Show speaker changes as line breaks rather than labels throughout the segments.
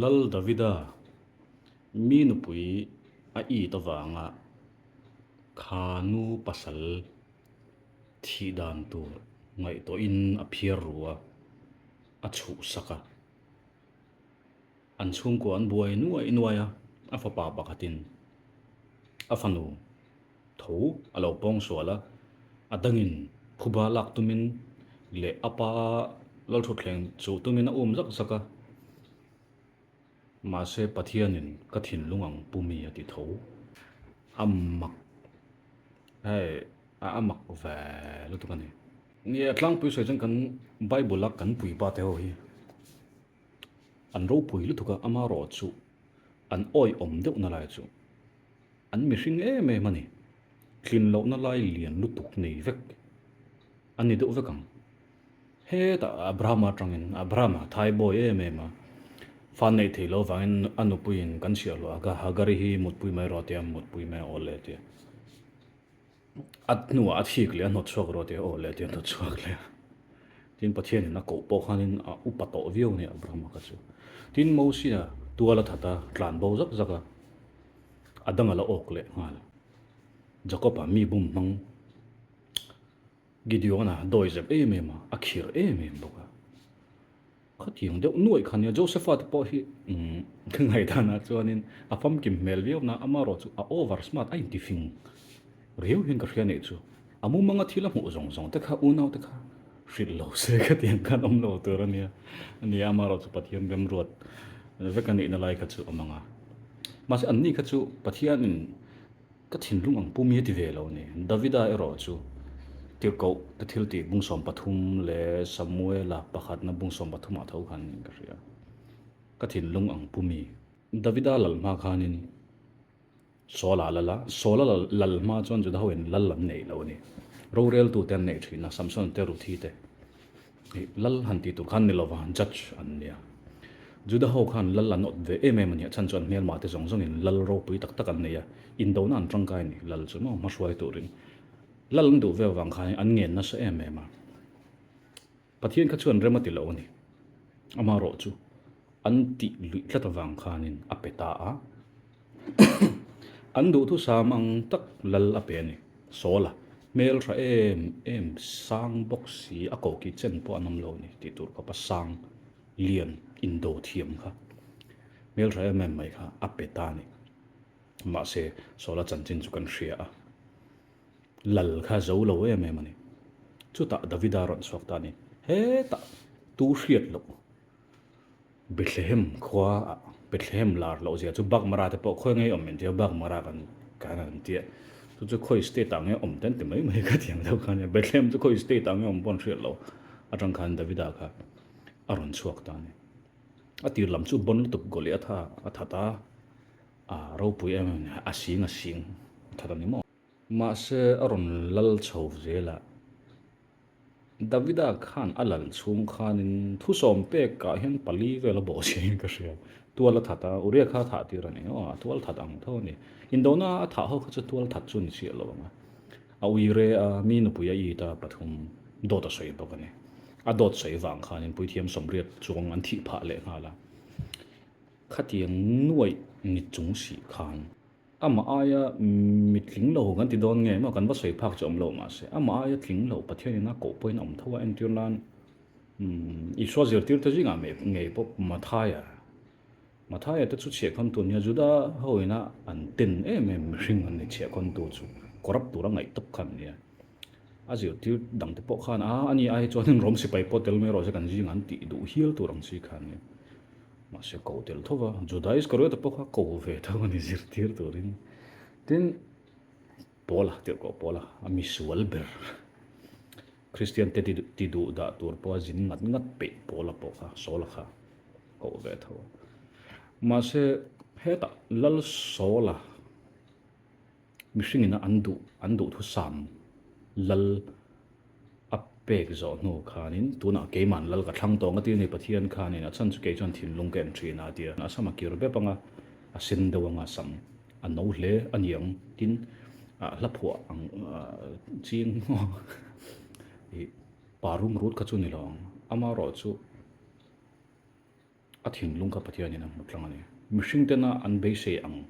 Lal Davida mi nupui a it avanga kha nu pasal thih dan tur ngaihtuahin a phiar ru a, a chhuhsak a. An chhungkua an buai nuai nuai a, a fapa pakhatin a fanu tho a lo pawng sual a, a dangin phuba lak tumin leh a pa Lalthutthleng chuh tumin a um zak zak a, mahse Pathianin ka thinlung ang pu mi a ti tho. A mak hei a mak ve lutuk a ni. Ni a tlangpui sawi chuan kan Bible a kan puipa te ho hi an ropui lutuk a, amarawh chu an awihawm deuhna lai chu an mihring em em a ni. Tlin lohna lai lian lutuk nei vek a ni deuh vek ang. Hetah Abrahama atangin Abrahama thaibawi em em a, fa neih theih loh avangin a nupuiin kan chhiahhlawh a, Hagari hi mutpui mai rawh a ti a, mutpui mai a awl leh a ti a. A hnuah a thik leh a hnawt chhuak rawh tih a aw leh tih a hnawt chhuak leh a. Tin Pathianin a koh pawh khanin a upa tawh viau a ni Abrahama kha chu. Tin Mosia tual a that a, tlan bo zak zak a, a dang a la awk leh nghal. Jakob-a mi bum hmang Gideon-a dawi zep em em a, a khirh em em bawk a. Khatiang deuh nuaih kha nia, Josepha te pawh hi ka ngaihdanah chuanin a famkim hmel viau na, amarawh chu a over smart a intifing riau hian ka hria neih chu. A mumanga thil a hmuh zawng zawng te kha unau te kha hrilh lo se khatiang khan awm lo tur a nia, a nia amarawh chu Pathian remruat vek a nihna lai kha chu a mang a. Mahse anni kha chu Pathianin Ka thinlung ang pum hi a ti ve lo a ni. Davida erawh chu Tirhkoh te thil tih bung 13 leh Samuela pakhatna bung 13 ah tho khan ka hria. Ka thinlung ang pum hi. Davida lal hma khanin Saula a lal a, Saula lal hma chuan Juda hoin lal an neih lo a ni. Roreltu te an neih thin a, Samson te Ruthi te. Ih, lal han tih tur khan ni lova, judge an nia. Juda ho khan lal an awt ve em em a nia, chhan chuan hmelma te zawng zawngin lal ropui tak tak an nei a, indona an tangkai a ni, lal chu maw hmahruai turin. Lal an duh ve avang khan an ngen nasa em em a. Pathian kha chuan rem a ti lo a ni. Amaherawh chu an tih luih tlat avang khanin a pe ta a. An duhthusam ang tak lal a pe a ni. Sawl a, hmel tha em em sang bawk si a koki chen pawh an awm lo a ni tih tur khawpa sang lian indo thiam kha hmel tha em em mai kha a pe ta a ni. Mahse, Sawla chanchin chu kan hria a, lal kha zo lo em em a ni. Chutah Davida rawn chhuak ta a ni. Hetah tu hriat loh. Bethlehem khua ah Bethlehem lar loh zia chu Bakmara te pawh khawi ngei awm min tia Bakmara kan kan an tia chu chu khawi state ah nge awm te an ti mai mai ka ti ang deuh kha ania Bethlehem chu khawi state ah nge awm pawh an hriat lo atang khan Davida kha a rawn chhuak ta a ni a tir lam chu bon lutuk Goliath a a that a a ropui em em a sing a sing a that a ni maw. Mahse a rawn lal chho zel a. Davida khan a lal chhung khanin thusawm pekah hian pali vel a bawh chiahin ka hria. Tual a that a, Uria kha a thah tir a ni. Aw, a tual that ang tho a ni. Indona a thah ho kha chu tual that chu ni chiah lo ang a. A uire a, mi nupui a it a, pathum dawt a sawi bawk a ni. A dawt sawi vang khanin puithiam sawmriat chuang an thih phah leh nghal a. Khatiang nuaih ni chung sih khan. Amah aia mi tling lo kan ti dawn nge maw kan va sawi phak chu awm lo mahse amah aia tling lo Pathianin a koh pawhin a awm tho a entir nan Isua zirtirte zingah ngei pawh Mathaia Mathaia te chu chhiahkhawntu ania Juda ho ina an ten em em mihring an ni chhiahkhawntu chu corrupt tura ngaih tawp kha an nia a zirtir dangte pawh khan a ani ai chuanin Rom sipai pawh tel mai erawh se kan zingah an tih duh hial tur ang chi kha an nia. Mahse ko tel tho va, Juda Iskariota pawh kha ko ve tho a ni zirtir turin. Tin, Paula, tirhkoh Paula, a misual ber, Kristian te ti duh dah tur pawha zin ngat ngat peih Paula pawh kha, Saula kha ko ve tho a. Mahse, hetah Lal Saula Mihringin an duh an duhthusam lal a pek zawh hnu khanin tunah keiman lal ka thlang tawh nga ti a ni Pathian khanin a chhan chu kei chuan thinlung ka en thin a tia a sam a kir bep anga a sen deuh anga sam a no hle a niang tin ah hla phuah ang ching ih pa rum rut kha chu ni lo ang amaherawhchu. A thinlung kha Pathianin a hmu tlang a ni. Mihring tena an beisei ang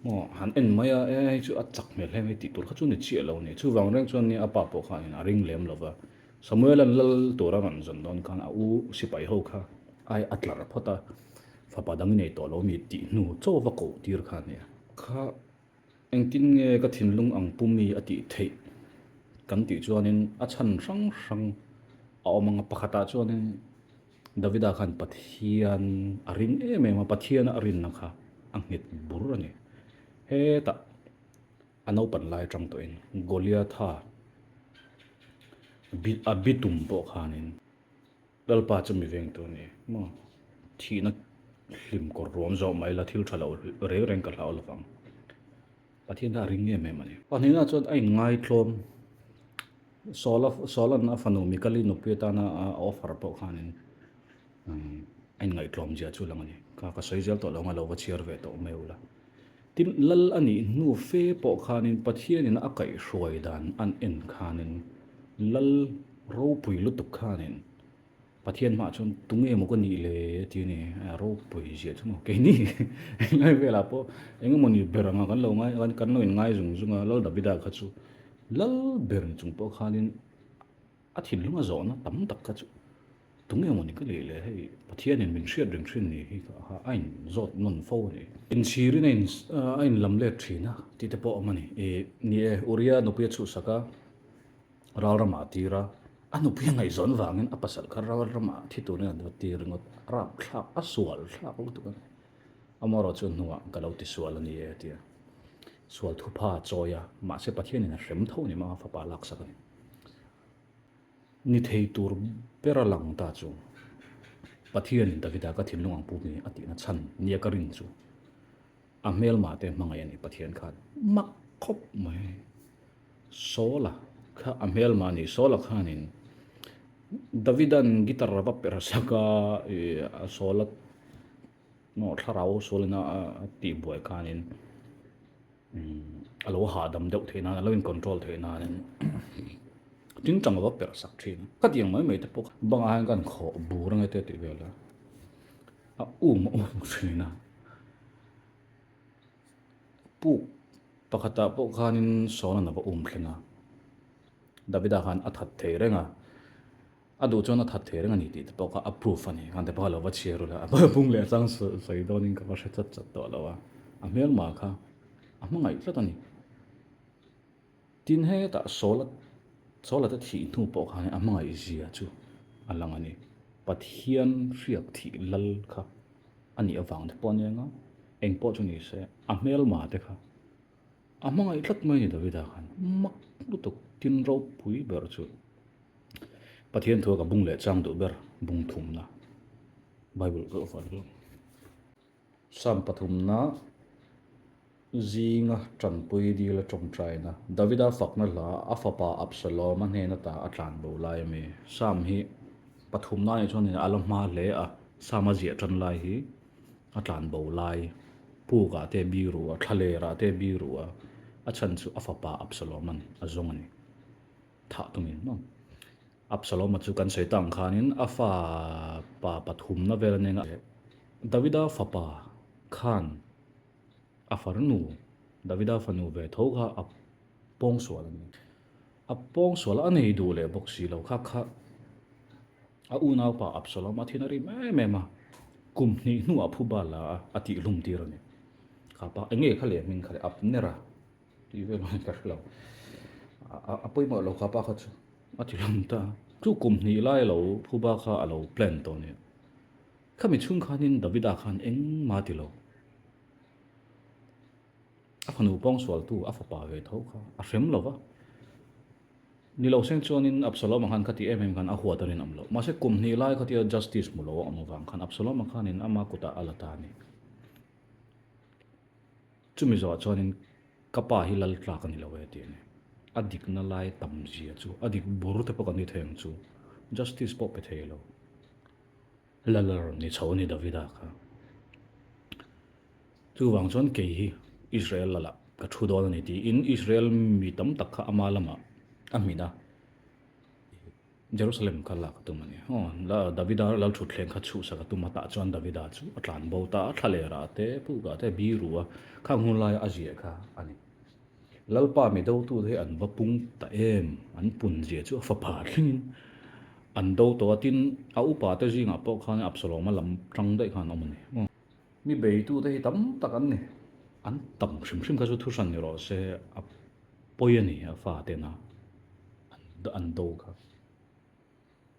maw han en mai a, e hei chu a chak hmel hle mai tih tur kha chu ni chiah lo a ni. Chuvang reng chuan nia a pa pawh khanin a ring lem lo va. Samuela'n lal tura rawn zawn dawn khan a u sipai ho kha ai a tlar phawt a, fapa dang i nei tawh lo mi tih hnu chaw va koh tir kha a nia. Kha Engtin nge ka thinlung ang pu mi a tih theih kan tih chuanin a chhan hrang hrang a awm ang a, pakhatah chuanin Davida khan Pathian a ring em em a, Pathiana a rinna kha a nghet bur a ni. Hetah a naupan lai atang tawhin Goliatha a bitum pawh khanin Lalpa chu mi veng tur a ni maw? Thihna hlim kawr ruam zawh mai la thil tha lo reng reng ka hlau lovang. Pathian kha a ring em em a ni. Pahnihna chuan a inngaitlawm. Saula Saula'n a fanu Mikali nupui atana a offer pawh khanin a inngaihtlawm zia chu lang a ni. Ka ka sawi zel tawh lo anga lo va chhiar ve tawh mai ula. Tin, Lal a nih hnu fe pawh khanin Pathianin a kaihhruai dan an en khanin Lal ropui lutuk khanin Pathian hmaah chuan tunge maw ka nih le ti a ni, a ropui zia chu maw keini englai velah pawh engemawni ber anga kan lo ngai kan lo inngai zung zung a, Lal Davida kha chu Lal ber ni chung pawh khanin A thinlung a zawhna tam tak kha chu tunge maw ni ka leh le hei Pathianin min hriat reng thin ni hi kha a in zawt nawn fo a ni. Inchhirin a in a in lam let thin a tih te pawh a awm a ni. Ih ni e Uria nupui a chhuhsak a, ral ramah a tir a, a nupui a ngaihzawn vangin a pasal kha ral ramah thi turin a tir ringawt, a rapthlak a sual thlak lutuk a ni. Amaherawhchu chu hnuah ka lo ti sual a ni e a ti a, sual thupha a chawi a, mahse Pathianin a hrem tho ni mah a fapa laksak a ni. Ni thei tur ber a lang ta chu Pathianin Davida ka thinlung ang pu mi a tihna chhan nia ka rin chu a hmelma te hmangaih a ni Pathian khan mak khawp mai. Saula kha a hmelma a ni, Saula khanin Davida'n guitar a va per sak a, ih a Saula maw thlarau sualin a tihbuai khanin a lo hahdam deuh theih nan a lo in control theih nanin tingtang a va perh sak thin a, khatiang mai mai te pawh bangah hian kan khawh bur ange te tih vel a, a um a um thin a, puk pakhatah pawh khanin sawn a va um thleng a, Davida khan a that thei reng a. A duh chuan a that thei reng a ni tih te pawh kha a proof a ni. Khante pawh kha lo va chhiar ula, a bung leh chang sawi dawnin ka va hre chat chat tawh lo a. A hmelma kha a hmangaih tlat a ni. Tin hetah Saula Saula te thih hnu pawh khan a hmangaih zia chu a lang a ni. Pathian hriak thih lal kha a nih avang te pawh a ni ang a, eng pawh chu ni se a hmelma te kha a hmangaih tlat mai a ni Davida khan. Mak lutuk tin ropui ber chu. Pathian thu a ka bung leh chang duh ber bung thumna Bible ka offer chu Psalm pathumna zinga tanpui dil a tawngtaina Davida fakna hla a fapa Absalom a hnen ata a tlan bo lai a mi Psalm hi pathumna nih chuan a la hma hle a Psalm a ziah tan lai hi a tlan bo lai pukah te biru a thlalerah te biru a a chhan chu a fapa Absalom-a'n a zawng a ni. Thah tumin maw? Absalom-a chu kan sawi tak ang khanin a fa pa pathumna vel a nia nga. Davida fapa khan a farnu, Davida fanu ve tho kha a pawngsual a ni. A pawngsual a nei duh leh bawk si lo kha kha a unaupa Absalom-a thin a rim em em a, kum hnih hnuah phuba la a, a tihhlum tir a ni. Kha pa eng nge kha leh hming kha leh Abner-a. Tih vel ang ka hre lo. A pawimawh lo kha pa kha chu a ti hlawm ta. Chu kum hnih lai lo phuba kha a lo plan tawh nia. Khami chhung khanin Davida khan engmah a ti lo. A fanu pawngsualtu a fapa ve tho kha a hrem lo va. Ni lo seng chuanin Absalom-a khan khati em em khan a huat a rinawm loh. Mahse kum hnih lai khatia justice hmu lo a awm avang khan Absalom-a khanin ama kutah a la ta a ni. Chumi zawhah chuanin ka pa hi lal tlak a ni lo e tih a ni. A dikna lai tam zia chu a dik bur te pawh kan ni thei ang chu. Justice pawh pe thei lo. Lal a rawn ni chho a ni Davida kha. Chuvang chuan kei hi Israel lalah ka thu dawn a ni tiin Israel mi tam tak kha ama lamah a hmin a. Jerusalem kha lak a tum a ni. Aw, la Davida lal thutthleng kha chhuhsak a tum a, tah chuan Davida chu a tlan bo ta a, thlalera te, pukah te a biru a, khang hun laia a ziah kha a ni. Lalpa mi dotute hi an va pung ta em? An pun zia chu a fapa thlengin an do tawh a, tin a upa te zingah pawh khan Absalom-a lam tang daih khan an awm a ni. Mi beitute hi tam tak an ni. An tam hrim hrim kha chu thu hran ni rawh se, a pawi a ni a fatena an do kha.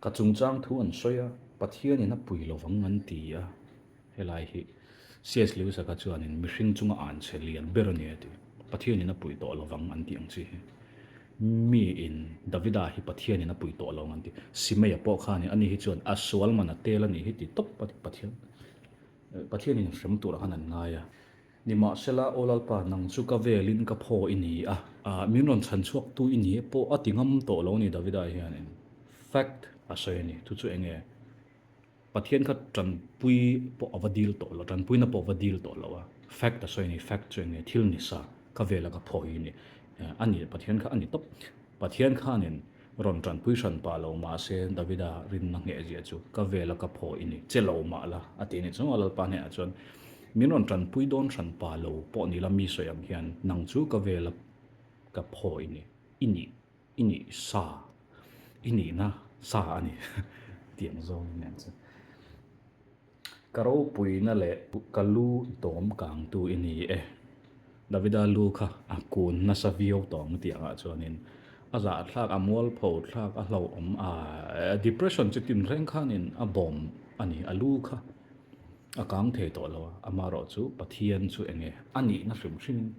Ka chungchang thu an sawi a, Pathianin a pui lovang an ti a, helai hi CS Lewis-a kha chuanin mihring chunga an che lian ber a ni a ti. Pathianin a pui tawh lovang an tih ang chi hi. Miin Davida hi Pathianin a pui tawh lo ang an ti. Simeia pawh khanin ani hi chuan a sual man a tel a nih hi ti tawp a ti. Pathian Pathianin hrem turah khan an ngai a. Nimahsela, Aw Lalpa, nang chu ka velin ka phaw i ni a. Min rawn chhan chhuaktu i ni pawh a ti ngam tawh lo a ni Davida hianin fact a sawi a ni. Chu chu eng nge? Pathian kha tanpui pawh a va dil tawh lo, tanpuina pawh a va dil tawh lo a. Fact a sawi a ni, fact chu eng nge? Thil ni sa, ka vela ka phaw i ni. A ni, Pathian kha a ni tawp. Pathian khanin Rawn tanpui hran pah lo mahse Davida rinna ngheh zia chu ka vela ka phaw i ni che lo mah la a ti a ni. Chunga Lalpa hnenah chuan min rawn tanpui dawn hran pah lo pawh ni la mi sawi ang hian nang chu ka vela ka phaw i ni, i nih, i nih sa, i nihna sa a ni tih ang zawng nen chu. Ka ropuina leh ka lu dawm kangtu i ni e. Davida lu kha a kun nasa viau tawh ang tih angah chuanin a zahthlak, a mualpho thlak, a hlauhawm a, depression chi tin reng khanin a bawm a ni, a lu kha a kang thei tawh lo a, amaherawh chu Pathian chu eng nge a nihna hrim hrimin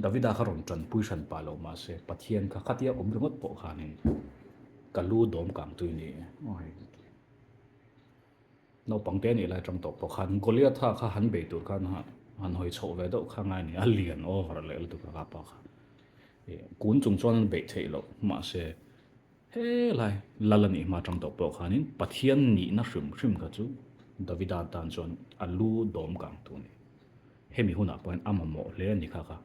Davida kha rawn tanpui hran pah lo mahse Pathian kha khatia awm ringawt pawh khanin ka lu dawm kangtu i ni e. Naupang te nih lai atang tawh pawh khan Goliatha kha han bei tur khan han hawi chhoh ve deuh kha ngai a ni, a lian over leh lutuk a kapa kha. Kun chung chuan an beih theih loh mahse helai lal a nih hma atang tawh pawh khanin Pathian nihna hrim hrim kha chu Davida tan chuan a lu dawm kang tu a ni. Hemi hunah pawh hian a mamawh hle a ni kha kha.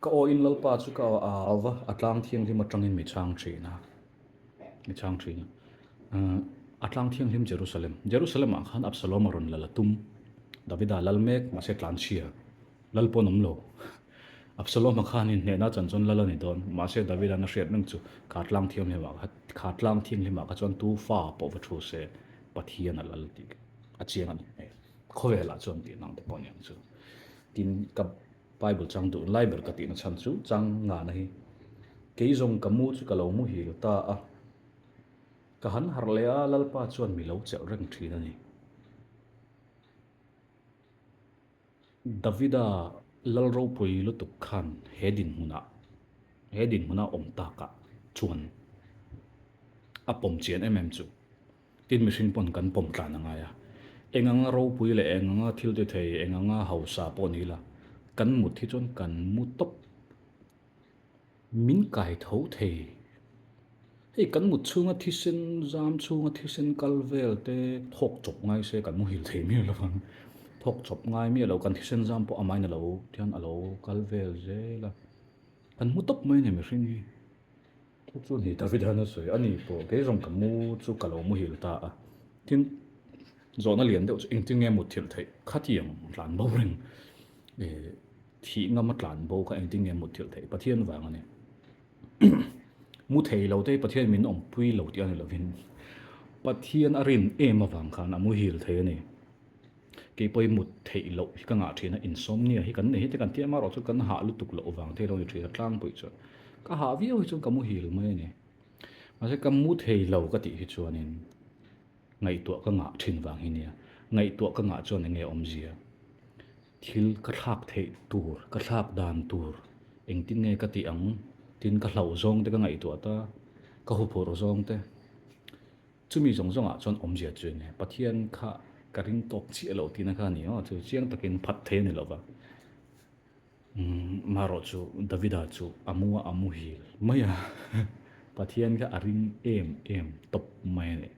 Ka aw in Lalpa chu ka au va, a tlang thianghlim atangin mi chhang thin a, mi chhang thin a. A tlang thianghlim Jerusalem, Jerusalem ah khan Absalom a rawn lal a tum, Davida lal mek, mahse tlanchhia, lal pawn awm lo. Absalom-a khanin hnehna chan chuan lal a ni dawn, mahse Davida'n a hriat reng chu kha tlang thianghlim ah kha, kha tlang thianghlim ah kha chuan tu fa pawh va thu se Pathian a lal tih a chiang a ni. Khawvelah chuan tih nang te pawh a ni ang chu. Tin, ka Bible chang duh lai ber ka tihna chhan chu chang ngana hi kei zawng ka mu chu ka lo muhil ta a, ka han harh leh a Lalpa chuan mi lo chelh reng thin a ni. Davida lal ropui lutuk khan he dinhmunah he dinhmuna awm takah chuan a pawm chian em em chu. Tin mihring pawn kan pawm tlan a ngai a, eng anga ropui leh eng anga thil ti thei, eng anga hausa pawh ni ila, kan mut hi chuan kan mu tawp. Min kai tho thei. Hei kan mut chhunga thisen zam chhunga thisen kal vel te thawk chawp ngai se kan muhil thei miah lo ang. Thawk chawp ngai miah lo kan thisen zam pawh amahin a lo tihian a lo kal vel zel a, kan mu tawp mai a ni mihring hi. Chu chu ni David hian a sawi a ni pawh kei zawng ka mu chu ka lo muhil ta a, tin zawhna lian deuh chu engtin nge mutthilh theih khatiang tlan bo reng eh thih ngama tlan bo kha engtin nge mutthilh theih Pathian vang a ni. Mu thei lo te hi Pathian min awmpui lo tih a ni lovin Pathian a rin em avang khan a muhil thei a ni. Kei pawh hi mut theih loh hi ka ngah thin a, insomnia hi kan nei hi te kan ti a, amaherawh chu kan hah lutuk loh vang thei lo ni thin a tlangpui chuan ka hah viau hi chuan ka muhil mai a ni. Mahse ka mu thei lo ka tih hi chuanin ngaihtuah ka ngah thin vang hi nia, ngaihtuah ka ngah chuan eng nge awmzia, thil ka thlak theih tur, ka thlak dan tur engtin nge ka tih ang tin ka hlauh zawng te ka ngaihtuah ta, ka huphurh zawng te. Chumi zawng zawngah chuan awmzia chu eng nge? Pathian kha ka ring tawk chiah lo tihna kha a ni aw, chu chiang takin phat thei a ni lo va. Umm marawh chu Davida chu a mu a, a muhil mai a, Pathian kha a ring em em tawp mai a ni.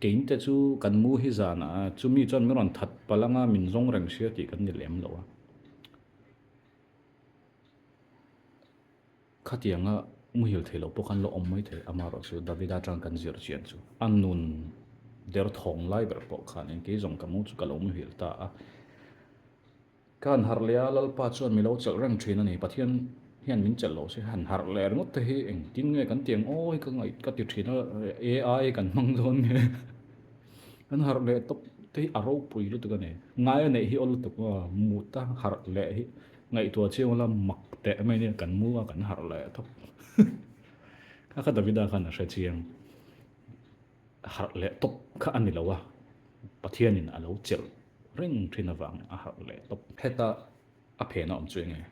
Keinte chu kan mu hi zanah chumi chuan min rawn that palh anga min zawng reng sia tih kan ni lem lo a. Khatianga. Muhil thei lo pawh khan lo awm mai thei, amaherawhchu Davida atang kan zir chian chu a nun derthawng lai ber pawh khanin kei zawng ka mu chu ka lo muhil ta a. Ka han harh leh a, Lalpa chuan mi lo chelh reng thin a ni, Pathian hian min chelh lo se han harh leh ringawt te hi engtin nge kan ti ang aw hi ka ngaih ka ti thin a, AI kan hmang dawn nge kan harh leh tawp te hi a ropui lutuk a ni, ngai a neih hi aw lutuk a, mut a harh leh hi Ngaihtuah chiang ula mak teh mai nia kan mu a kan harh leh thawk. Kha kha Davida khan a hre chiang. Harh leh tawp kha a ni lo a, Pathianin a lo chelh reng thin avang a harh leh tawp. Heta a phen a awm chu enge?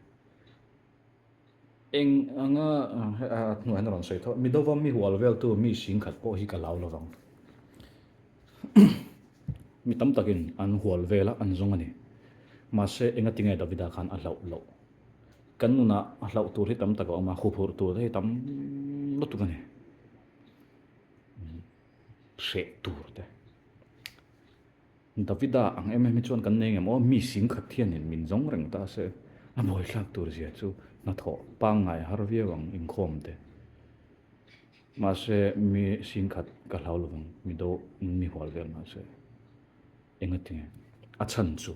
Eng anga a hnuaiah hian a rawn sawi tho a, Midova mi hual veltu mi singkhat pawh hi ka lau lovang. Mi tam takin an hual vel a, an zawng a ni. Mahse, engatinge Davida khan a hlauh loh? Kan nunah a hlauh tur hi tam tak a awm a, huphurh tur te hi tam lutuk a ni. Hreh tur te. Davida ang em em hi chuan kan nei ngem aw, mi singkhat hianin min zawng reng ta se, a buaithlak tur zia chu hnathawh pangngai har viau ang inkhawm te. Mahse, mi singkhat ka hlau lovang, mi do mi hual vel mahse engatinge a chhan chu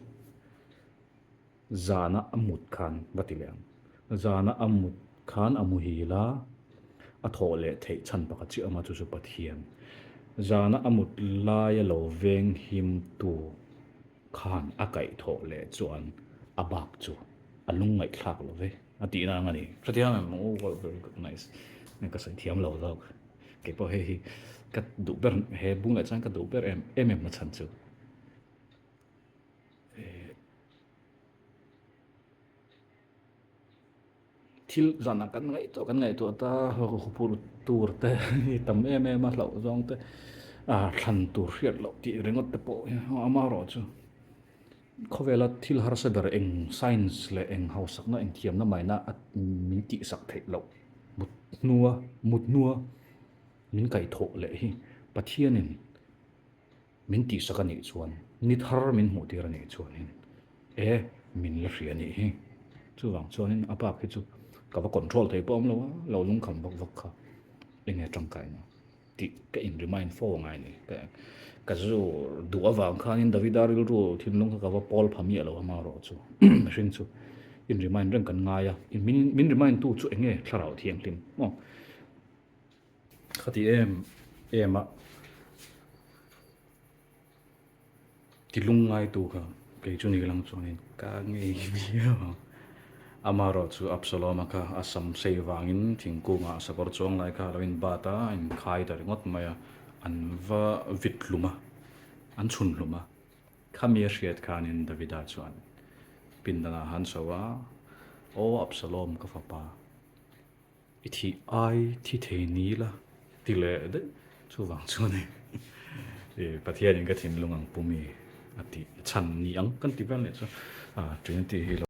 zana a mut khan va ti leh ang. Zana a mut khan a muhil a, a thawh leh theih chhan pakhat chiah awm a chu chu Pathian. Zana a mut laia lo veng him tu khan a kaihthawh leh chuan a bak chu a lungngaihthlak lo ve. A tihna ang a ni. Hrethiam em? Oh well very good nice. Ka sawi thiam lo zawk. Kei pawh hei hi ka duh ber he bung leh chuan ka duh ber em em em na chhan chu. Thil zanah kan ngaihtuah kan ngaihtuah ta huphurh tur te hi tam em em a hlauh zawng te ah thlan tur hriat loh tih ringawt te pawh hi amaherawhchu. Khawvela thil harsa ber eng science leh eng hausakna eng thiamna maina a min tihsak theih loh mut hnua mut hnua min kaihthawh leh hi Pathianin min tihsak a nih chuan ni thar min hmuh tir a nih chuanin e min la hria a nih hi. Chuvang chuanin a bak hi chu ka va control thei pawh awm lo a, lo lungkham vak vak kha enge tangkaina. Tih ka in remind fo angai a ni. Ka zu duh avang khanin Davida rilru thinlung kha ka va pawl pha miah lo amaherawh chu mihring chu in remind reng kan ngai a, min remind tu chu eng nge thlarau thianghlim maw? Khati em em a. Ti lungngaitu kha kei chu ni lang chuanin ka ngei viau ang. Amaherawh chu Absalom-a kha a sam sei vangin thingkungah sakawr chuang lai kha a lo inbat a, a inkhai ta ringawt mai a, an va vit hlum a, an chhun hlum a. Khami a hriat khanin Davida chuan pindanah a han chho a, Aw Absalom ka fapa, I thih ai thi thei ni la ti leh daih chuvang chuan hei Pathianin ka thinlung ang pumi a tih chhan ni ang kan ti vel nih chu a Trinity hi lo.